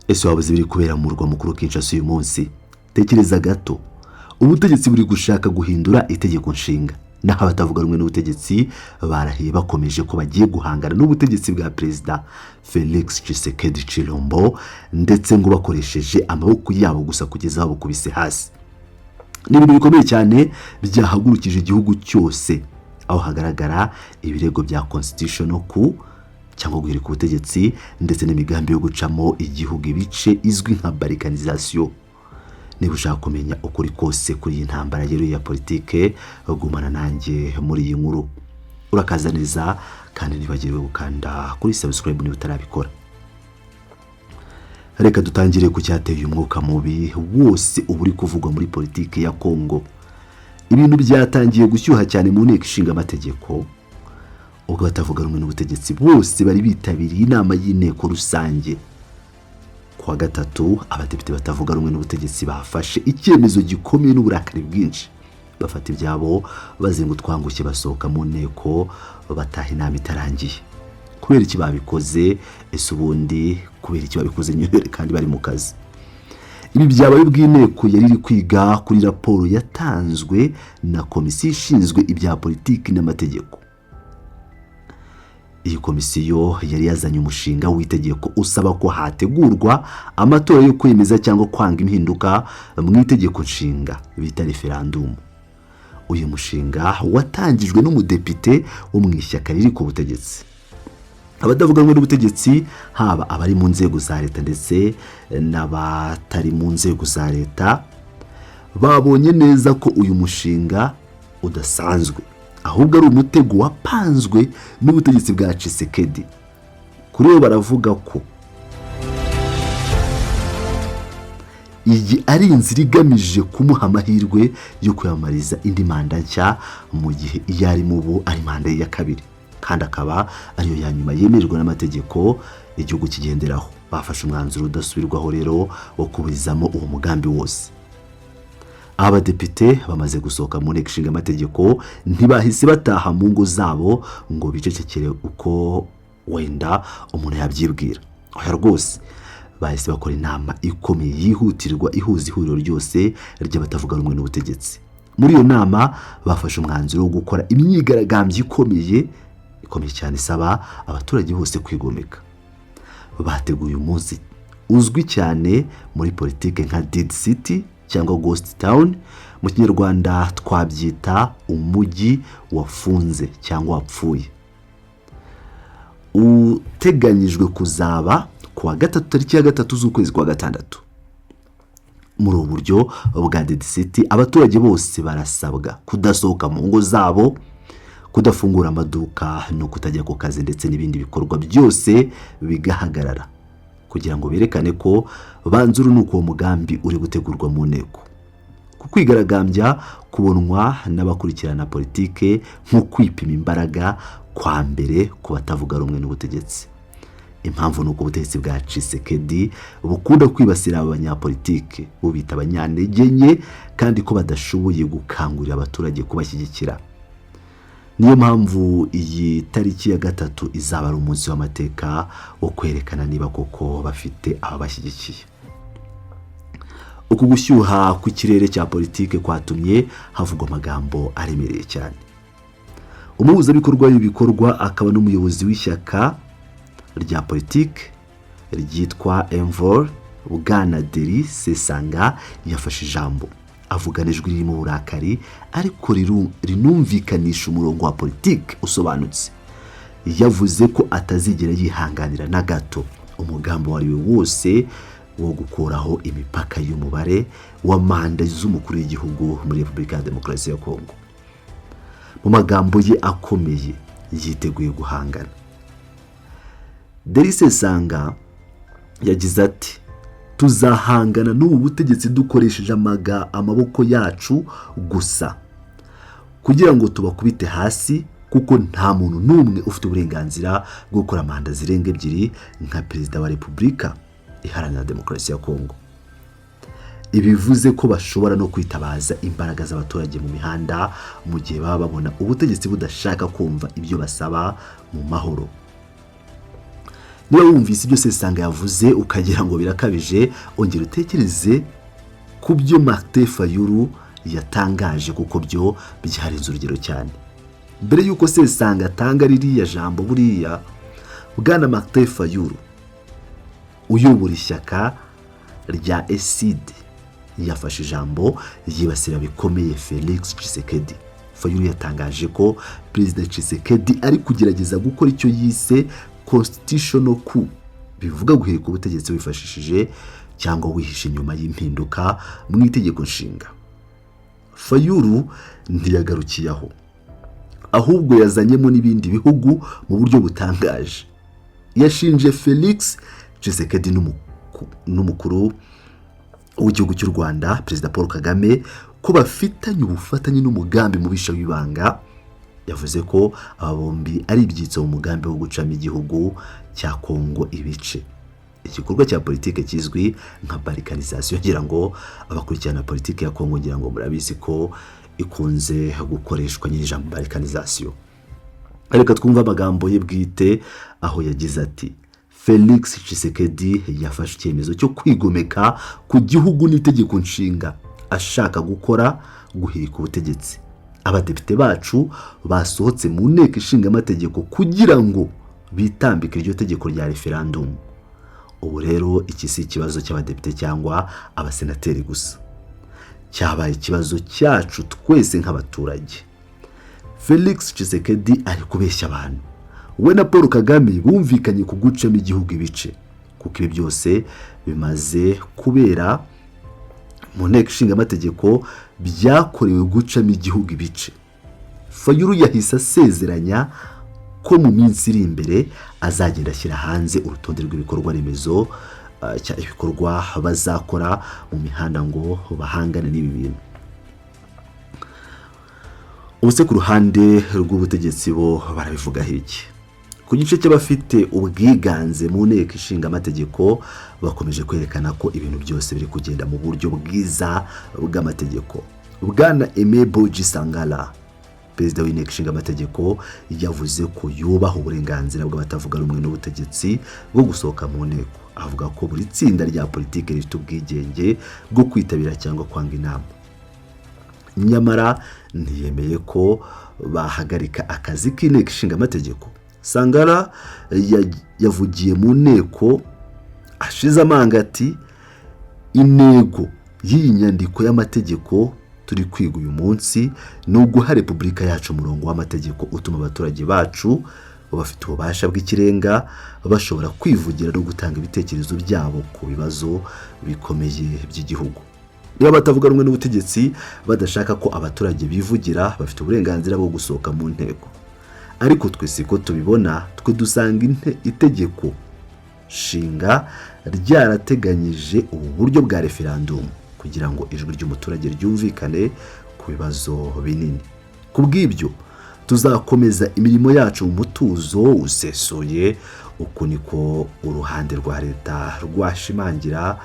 Ese waba uzi ibiri kubera mu murwa mukuru Kinshasa uyu munsi? Tekereza gato, ubutegetsi buri gushaka guhindura itegeko nshinga, naho abatavuga rumwe n'ubutegetsi barahiye bakomeje ko bagiye guhangana n'ubutegetsi bwa Perezida Felix Tshisekedi Tshilombo, ndetse ngo bakoresheje amaboko yabo gusa kugeza babukubise hasi. Ni ibintu bikomeye cyane byahagurukije igihugu cyose, aho hagaragara ibirego bya constitutional coup cyangwa guhirika ubutegetsi, ndetse n'imigambi yo gucamo igihugu ibice izwi nka balkanisation. Niba ushaka kumenya ukuri kose kuri iyi ntambara yeruye ya politike, gumana nanjye muri iyi nkuru. Urakaza neza, kandi ntibagirwe gukanda kuri subscribe niba utarabikora. Reka dutangire ku cyateye umwuka mubi wose uba uri kuvugwa muri politiki ya Kongo. Ibintu byatangiye gushyuha cyane mu nteko ishinga amategeko ubwo batavuga rumwe n'ubutegetsi bose bari bitabiriye inama y'inteko rusange. Ku wa gatatu, abadepite batavuga rumwe n'ubutegetsi bafashe icyemezo gikomeye n'uburakari bwinshi, bafata ibyabo bazinga utwangushye, basohoka mu nteko, bataha inama itarangiye. Kubera iki babikoze? Ese ubundi kubera iki babikoze nyine kandi bari mu kazi? Ibi byabaye ubwo inteko yari iri kwiga kuri raporo yatanzwe na komisiyo ishinzwe ibya politiki n'amategeko. Iyi komisiyo yari yazanye umushinga w'itegeko usaba ko hategurwa amatora yo kwemeza cyangwa kwanga impinduka mu itegeko nshinga bita referandumu. Uyu mushinga watangijwe n'umudepite wo mu ishyaka riri ku butegetsi. Abatavuga rumwe n'ubutegetsi, haba abari mu nzego za leta ndetse n'abatari mu nzego za leta, babonye neza ko uyu mushinga udasanzwe, ahubwo ari umutego wapanzwe n'ubutegetsi bwa Tshisekedi. Kuri bo baravuga ko iyi ari inzira igamije kumuha amahirwe yo kwiyamamariza indi manda nshya, mu gihe iyo arimo ubu ari manda ye ya kabiri, kandi akaba ariyo ya nyuma yemererwa n'amategeko igihugu kigenderaho. Bafashe umwanzuro udasubirwaho rero wo kuburizamo uwo mugambi wose. Abadepite bamaze gusohoka mu nteko ishinga amategeko, ntibahise bataha mu ngo zabo ngo bicecekere uko wenda umuntu yabyibwira. Oya rwose, bahise bakora inama ikomeye yihutirwa ihuza ihuriro ryose ry'abatavuga rumwe n'ubutegetsi. Muri iyo nama bafashe umwanzuro wo gukora imyigaragambyo ikomeye, ikomeye cyane, isaba abaturage bose kwigomeka. Bateguye umunsi uzwi cyane muri politiki nka Dead City cyangwa Ghost Town. Mu Kinyarwanda twabyita umujyi wafunze cyangwa wapfuye, uteganyijwe kuzaba ku wa gatatu, tariki ya 3 z'ukwezi kwa gatandatu. Muri ubu buryo bwa Dead City, abaturage bose barasabwa kudasohoka mu ngo zabo, kudafungura amaduka no kutajya ku kazi, ndetse n'ibindi bikorwa byose bigahagarara, kugira ngo berekane ko banze urunuka uwo mugambi uri gutegurwa mu nteko. Ku kwigaragambya kubonwa n'abakurikirana politike nko kwipima imbaraga kwa mbere ku batavuga rumwe n'ubutegetsi. Impamvu ni uko ubutegetsi bwa Tshisekedi bukunda kwibasira aba banyapolitike, bubita abanyantege nke, kandi ko badashoboye gukangurira abaturage kubashyigikira. Niyo mpamvu iyi tariki ya 3 izaba ari umunsi w'amateka wo kwerekana niba koko bafite ababashyigikiye. Uku gushyuha kw'ikirere cya politike kwatumye havugwa amagambo aremereye cyane. Umuhuzabikorwa w'ibikorwa akaba n'umuyobozi w'ishyaka rya politike ryitwa Envol, Bwana Delly Sesanga, yafashe ijambo avugana ijwi ririmo uburakari ariko rinumvikanisha umurongo wa politike usobanutse. Yavuze ko atazigera yihanganira na gato umugambi uwo ari we wose wo gukuraho imipaka y'umubare wa manda z'umukuru w'igihugu muri Repubulika ya Demokarasi ya Kongo. Mu magambo ye akomeye, yiteguye guhangana, Delly Sesanga yagize ati: "Tuzahangana n'ubu butegetsi dukoresheje amaboko yacu gusa kugira ngo tubakubite hasi, kuko nta muntu n'umwe ufite uburenganzira bwo gukora manda zirenga ebyiri nka perezida wa Repubulika Iharanira Demokarasi ya Kongo." Ibi bivuze ko bashobora no kwitabaza imbaraga z'abaturage mu mihanda mu gihe baba babona ubutegetsi budashaka kumva ibyo basaba mu mahoro. Ni Niba wumvise ibyo Sesanga yavuze ukagira ngo birakabije, ongera utekereze ku byo Martin Fayulu yatangaje, kuko byo byarenze urugero cyane. Mbere y'uko Sesanga atanga ririya jambo, buriya bwana Martin Fayulu uyobora ishyaka rya ECIDE yafashe ijambo yibasira bikomeye Felix Tshisekedi. Fayulu yatangaje ko Perezida Tshisekedi ari kugerageza gukora icyo yise constitutional coup, bivuga guhirika ubutegetsi wifashishije cyangwa wihishe inyuma y'impinduka mu itegeko nshinga. Fayulu ntiyagarukiye aho, ahubwo yazanyemo n'ibindi bihugu mu buryo butangaje. Yashinje Felix Tshisekedi n'umukuru w'igihugu cy'u Rwanda, Perezida Paul Kagame, ko bafitanye ubufatanye n'umugambi mubisha w'ibanga. Yavuze ko aba bombi ari ibyitso mu mugambi wo gucamo igihugu cya Kongo ibice, igikorwa cya politiki kizwi nka balkanisation. Ngira ngo abakurikirana politiki ya Kongo, ngira ngo murabizi ko ikunze gukoreshwa nyiri ijambo balkanisation. Reka twumve amagambo ye bwite, aho yagize ati: "Felix Tshisekedi yafashe icyemezo cyo kwigomeka ku gihugu n'itegeko nshinga, ashaka gukora guhirika ubutegetsi. Abadepite bacu basohotse mu nteko ishinga amategeko kugira ngo bitambike iryo tegeko rya referandumu. Ubu rero iki si ikibazo cy'abadepite cyangwa abasenateri gusa, cyabaye ikibazo cyacu twese nk'abaturage. Felix Tshisekedi ari kubeshya abantu. We na Paul Kagame bumvikanye ku gucamo igihugu ibice, kuko ibi byose bimaze kubera mu nteko ishinga amategeko byakorewe gucamo igihugu ibice." Fayulu yahise asezeranya ko mu minsi iri imbere azagenda ashyira hanze urutonde rw'ibikorwa remezo, ibikorwa bazakora mu mihanda ngo bahangane n'ibi bintu. Ubu se ku ruhande rw'ubutegetsi bo barabivugaho iki? Ku gice cy'abafite ubwiganze mu nteko ishinga amategeko, bakomeje kwerekana ko ibintu byose biri kugenda mu buryo bwiza bw'amategeko. Bwana Aimé Boji Sangara, perezida w'inteko ishinga amategeko, yavuze ko yubaha uburenganzira bw'abatavuga rumwe n'ubutegetsi bwo gusohoka mu nteko. Avuga ko buri tsinda rya politiki rifite ubwigenge bwo kwitabira cyangwa kwanga inama. Nyamara ntiyemeye ko bahagarika akazi k'inteko ishinga amategeko. Sangara yavugiye mu nteko ashize amanga ati: "Intego y'iyi nyandiko y'amategeko turi kwiga uyu munsi ni uguha repubulika yacu umurongo w'amategeko utuma abaturage bacu bafite ububasha bw'ikirenga bashobora kwivugira no gutanga ibitekerezo byabo ku bibazo bikomeye by'igihugu. Niba batavuga rumwe n'ubutegetsi badashaka ko abaturage bivugira, bafite uburenganzira bwo gusohoka mu nteko. Ariko twe siko tubibona. Twe dusanga itegeko nshinga ryarateganyije ubu buryo bwa referandumu kugira ngo ijwi ry'umuturage ryumvikane ku bibazo binini. Ku bw'ibyo tuzakomeza imirimo yacu mu mutuzo usesuye." Uku niko uruhande rwa leta rwashimangira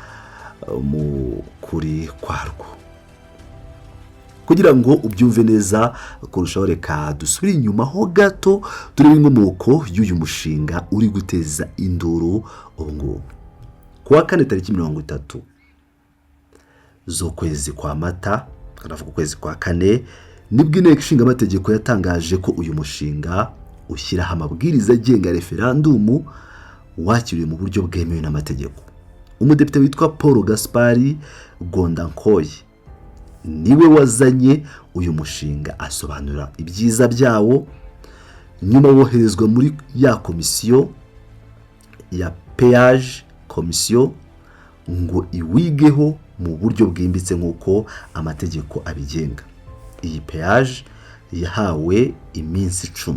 mu kuri kwarwo. Kugira ngo ubyumve neza kurushaho, reka dusubire inyuma ho gato turebe inkomoko y'uyu mushinga uri guteza induru ubu ngubu. Ku wa kane, tariki 30 z'ukwezi kwa Mata, kanavuga ukwezi kwa kane, nibwo inteko ishinga amategeko yatangaje ko uyu mushinga ushyiraho amabwiriza agenga referandumu wakiriwe mu buryo bwemewe n'amategeko. Umudepite witwa Paul Gaspari Ngondankoy niwe wazanye uyu mushinga, asobanura ibyiza byawo, nyuma woherezwa muri ya komisiyo ya PAGE, komisiyo ngo iwigeho mu buryo bwimbitse nk'uko amategeko abigenga. Iyi PAGE yahawe iminsi 10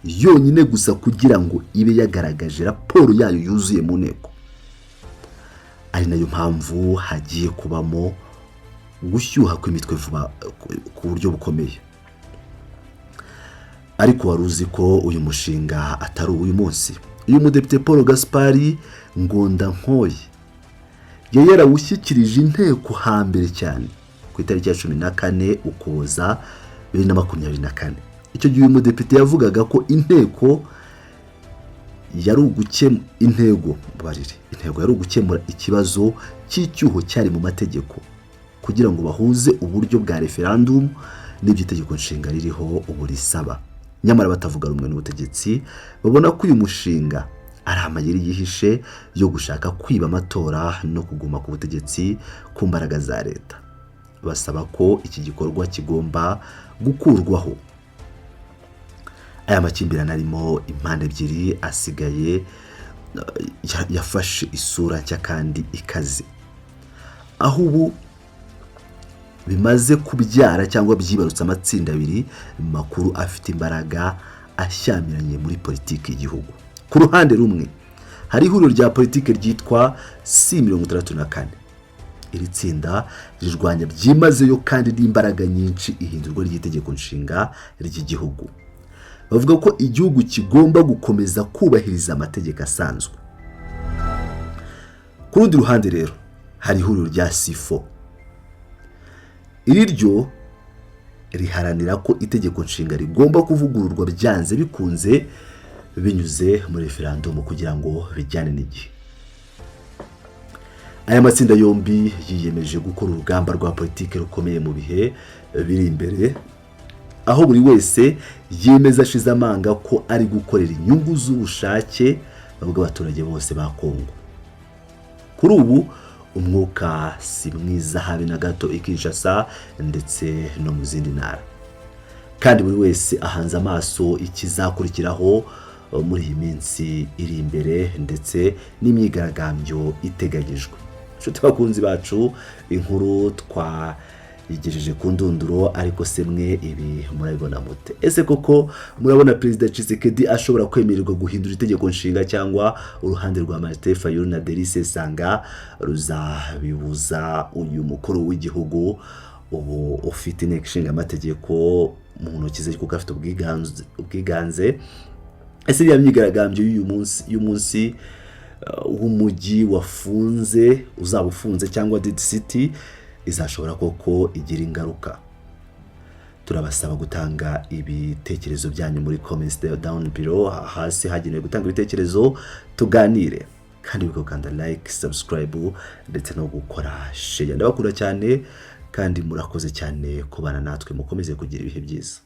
yonyine gusa kugira ngo ibe yagaragaje raporo yayo yuzuye mu nteko, ari nayo mpamvu hagiye kubamo gushyuha kw'imitwe vuba ku buryo bukomeye. Ariko wari uzi ko uyu mushinga atari uw'uyu munsi? Uyu mudepite Paul Gaspari Ngondankoy yari yarawushyikirije inteko hambere cyane ku itariki ya 14 Ukuboza 2024. Icyo gihe uyu mudepite yavugaga ko inteko Yari ugukemura intego barire intego yari ugukemura ikibazo cy'icyuho cyari mu mategeko kugira ngo bahuze uburyo bwa referandumu n'ibyo itegeko nshinga ririho ubu risaba. Nyamara batavuga rumwe n'ubutegetsi babona ko uyu mushinga ari amayeri yihishe yo gushaka kwiba amatora no kuguma ku butegetsi ku mbaraga za leta. Basaba ko iki gikorwa kigomba gukurwaho. Aya makimbirane arimo impande ebyiri asigaye yafashe isura nshya kandi ikaze, aho ubu bimaze kubyara cyangwa byibarutse amatsinda abiri makuru afite imbaraga ashyamiranye muri politiki y'igihugu. Ku ruhande rumwe hari ihuriro rya politiki ryitwa C64. Iri tsinda rirwanya byimazeyo kandi n'imbaraga nyinshi ihindurwa ry'itegeko nshinga ry'igihugu. Bavuga ko igihugu kigomba gukomeza kubahiriza amategeko asanzwe. Ku rundi ruhande rero hari ihuriro rya C4. Iri ryo riharanira ko itegeko nshinga rigomba kuvugururwa byanze bikunze binyuze muri referandumu kugira ngo bijyane n'igihe. Aya matsinda yombi yiyemeje gukora urugamba rwa politiki rukomeye mu bihe biri imbere, aho buri wese yemeza ashize amanga ko ari gukorera inyungu z'ubushake bw'abaturage bose ba Kongo. Kuri ubu umwuka si mwiza habe na gato i Kinshasa ndetse no mu zindi ntara, kandi buri wese ahanze amaso ikizakurikiraho muri iyi minsi iri imbere ndetse n'imyigaragambyo iteganyijwe. Inshuti bakunzi bacu, inkuru twayigejeje ku ndunduro, ariko se mwe ibi murabibona mute? Ese koko murabona Perezida Tshisekedi ashobora kwemererwa guhindura itegeko nshinga, cyangwa uruhande rwa Martin Fayulu na Delly Sesanga ruzabibuza uyu mukuru w'igihugu ubu ufite inteko ishinga amategeko mu ntoki ze, kuko afite ubwiganze? Ese iriya myigaragambyo y'uyu munsi, y'umunsi w'umujyi wafunze, uzaba ufunze cyangwa Dead City, izashobora koko igira ingaruka? Turabasaba gutanga ibitekerezo byanyu muri comments down below, hasi hagenewe gutanga ibitekerezo, tuganire. Kandi gukanda like, subscribe ndetse no gukora share. Ndabakunda cyane kandi murakoze cyane kubana natwe. Mukomeze kugira ibihe byiza.